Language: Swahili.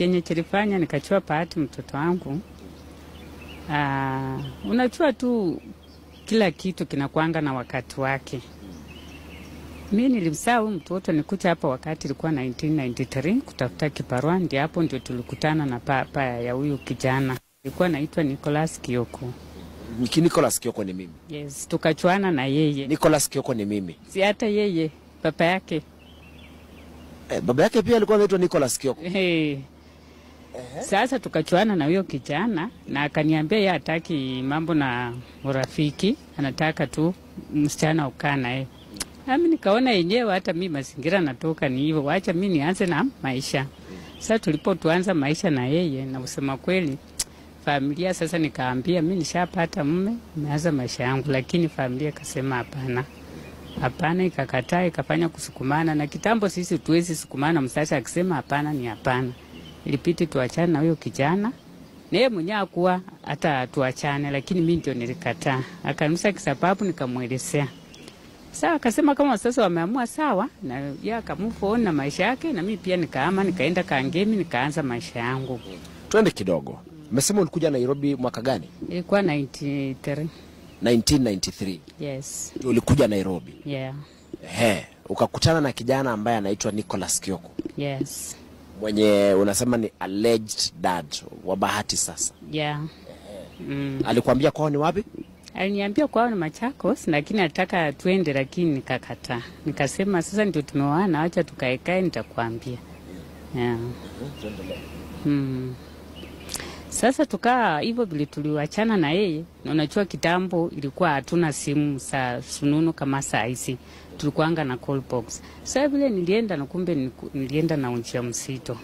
Chenye kilifanya nikachua Bahati mtoto wangu. Unachua tu kila kitu kinakuanga na wakati wake. Mimi nilimsahau mtoto nikuja hapa wakati ilikuwa 1993 kutafuta kibarua, ndio hapo ndio tulikutana na papa ya huyu kijana. Alikuwa anaitwa Nicholas Kioko. Nicholas Kioko ni mimi. Yes, tukachuana na yeye. Nicholas Kioko ni mimi. Si hata yeye, baba yake. Baba yake pia alikuwa anaitwa Nicholas Kioko. Hey. Sasa tukachuana na huyo kijana na akaniambia yeye hataki mambo na urafiki, anataka tu msichana ukaa naye. Nami nikaona yenyewe hata mimi mazingira natoka ni hivyo, wacha mimi nianze na maisha. Sasa tulipotuanza maisha na yeye, na kusema kweli familia sasa nikaambia mimi nishapata mume, nimeanza maisha yangu, lakini familia ikasema hapana. Hapana, ikakataa, ikafanya kusukumana, na kitambo sisi tuwezi sukumana, msasa akisema hapana ni hapana. Ilipiti tuachane na huyo kijana. Naye mwenyewe hakuwa hata tuachane, lakini mimi ndio nilikataa. Akanusa kisababu nikamuelezea. Sawa, akasema kama sasa wameamua sawa, na yeye akamove on na maisha yake, na mimi pia nikaama nikaenda Kangemi nikaanza maisha yangu. Twende kidogo. Umesema ulikuja Nairobi mwaka gani? Ilikuwa 93. 1993. Yes. Ulikuja Nairobi. Yeah. Ehe, ukakutana na kijana ambaye anaitwa Nicholas Kioko. Yes. Mwenye unasema ni alleged dad wa Bahati sasa. Yeah. Alikwambia kwao ni wapi? Aliniambia kwao ni Machakos, lakini alitaka tuende, lakini nikakataa. Nikasema sasa ndio tumeoana, acha tukaekae nitakwambia. Yeah. Sasa tukaa hivyo vile tuliachana na yeye, na unajua kitambo ilikuwa hatuna simu za sununu kama saa hizi. Tulikuanga na call box. Sasa vile nilienda na kumbe nilienda na njia msito.